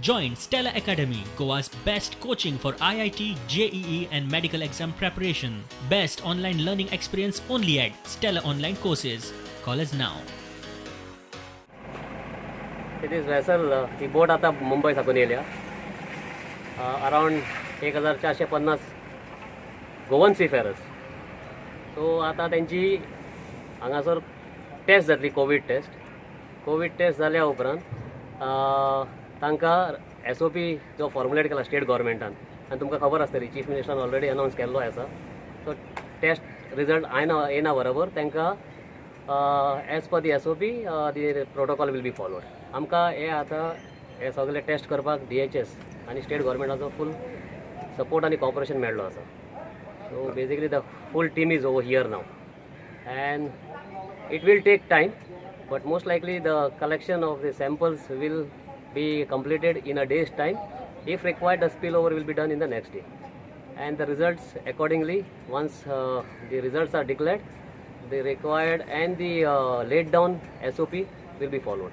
Join Stella Academy, Goa's best coaching for IIT, JEE, and medical exam preparation. Best online learning experience only at Stella Online Courses. Call us now. It is vessel, ही बोट आता मुंबय साकून येयल्या. Around 1450 Goan seafarers. So आतां तेंची हांगासर taste जातली, Covid taste. Covid taste जाल्या उपरांत तांकां एसओपी जो फॉर्मुलेट केला स्टेट गव्हर्मेंटान आनी तुमकां खबर आसतली, चीफ मिनिस्टरान ऑलरेडी अनावन्स केल्लो आसा. सो टेस्ट रिजल्ट आयना येना बरोबर तांकां as per the SOP, the protocol will be followed. आमकां हे आतां हे सगळे टेस्ट करपाक डीएचएस आनी स्टेट गव्हर्मेंटाचो फूल सपोर्ट आनी कॉपरेशन मेळ्ळो आसा. So basically, the full team is over here now and it will take time, but most likely the collection of the samples will be completed in a day's time. If required, the spillover will be done in the next day and the results accordingly. Once the results are declared, the required and the laid down SOP will be followed.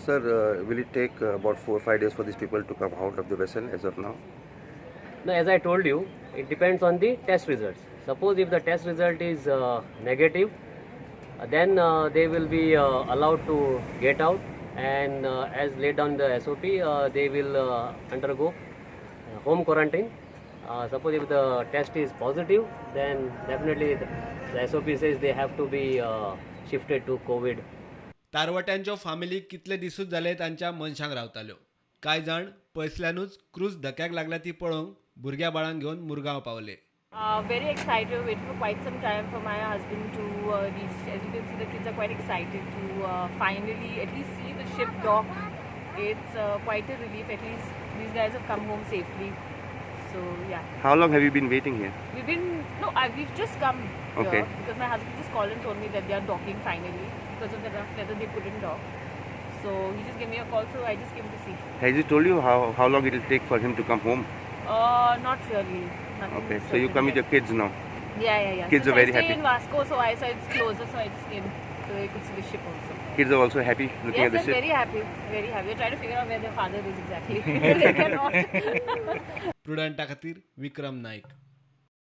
Sir, will it take about 4 or 5 days for these people to come out of the vessel as of now? Now, as I told you, it depends on the test results. Suppose if the test result is negative, then they will be allowed to get out, and as laid down in the SOP, they will undergo home quarantine. Suppose if the test is positive, then definitely the SOP says they have to be shifted to COVID. तारवट्यांच्यो family कितले दिसूच जाले तांच्या मनशांक रावताल्यो. कांय जाण पयसल्यानूच cruise धक्याक लागल्या ती पळोवंक भुरग्या बाळांक घेवन मुरगांव पावले. Very excited, waited for quite some time for my husband to reach. As you can see, the kids are quite excited to finally at least see the ship dock. It's quite a relief. At least these guys have come home safely. So yeah. How long have you been waiting here? We've been no, we've just come here because my husband just called and told me that they are docking finally. Because of the rough weather, they couldn't dock. So he just gave me a call, so I just came to see. Has he told you how long it will take for him to come home? Not really. Nothing Okay, so you certain come with yet. Your kids now. Yeah. Kids Since are very I stay happy. In Vasco, so I saw it's closer, so I just came so I could see the ship also. Kids are also happy looking Yes, at the they're ship. Very happy, very happy. They're trying to figure out where their father is exactly. They cannot. प्रुडंटा खातीर विक्रम नायक.